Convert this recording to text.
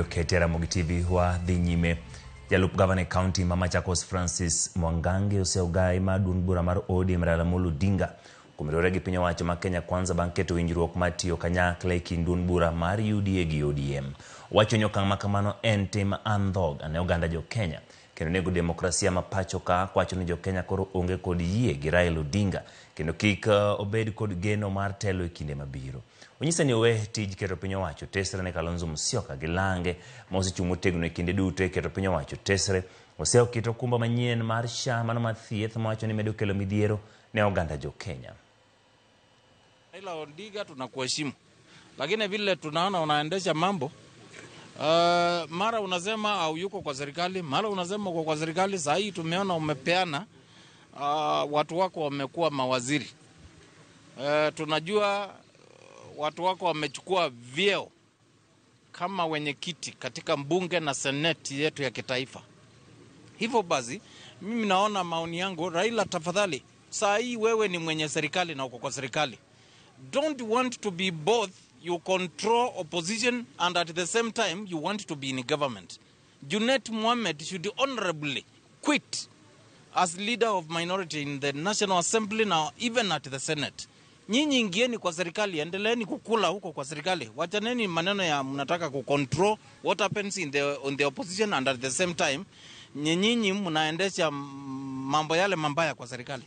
Kete Ramogi TV wa dhi nyime. Jalup gavana e kaunti ma Machakos Francis Mwangangi oseogai ma duond bura mar ODM Raila Amolo Odinga kuom riwore gi piny owacho ma Kenya Kwanza bang' keto winjruok mar tiyo kanyakla e kind duond bura mar UDA gi ODM. Owacho ni okang' ma kamano en tim andhoga ne oganda jo Kenya kendo nego demokrasia ma pacho ka kwacho ni jo Kenya koro onge kod yie gi Raila Odinga kendo kik obed kod geno mar telo e kinde mabiro. Onyise ni owe tij keto piny owacho tesre ne Kalonzo Musyoka gi lange ma osechung' motegno e kinde duto e keto piny owacho tesre. Osewo kit okumba manyien mar SHA mano mar thieth mawacho ni medo kelo midhiero ne oganda jo Kenya. Raila Odinga tunakuheshimu, lakini vile tunaona unaendesha mambo mara unasema hauyuko kwa serikali, mara unasema uko kwa serikali. Saa hii tumeona umepeana watu wako wamekuwa mawaziri. Tunajua watu wako wamechukua vyeo kama wenyekiti katika mbunge na seneti yetu ya kitaifa. Hivyo basi mimi naona maoni yangu, Raila, tafadhali, saa hii wewe ni mwenye serikali na uko kwa serikali. Don't want to be both. You control opposition and at the same time you want to be in government. Junet Mohammed should honorably quit as leader of minority in the National Assembly now even at the Senate. Nyinyi ingieni kwa serikali, endeleeni kukula huko kwa serikali. Wachaneni maneno ya mnataka kucontrol what happens in the, on the opposition and at the same time nyinyi mnaendesha mambo yale mambaya kwa serikali.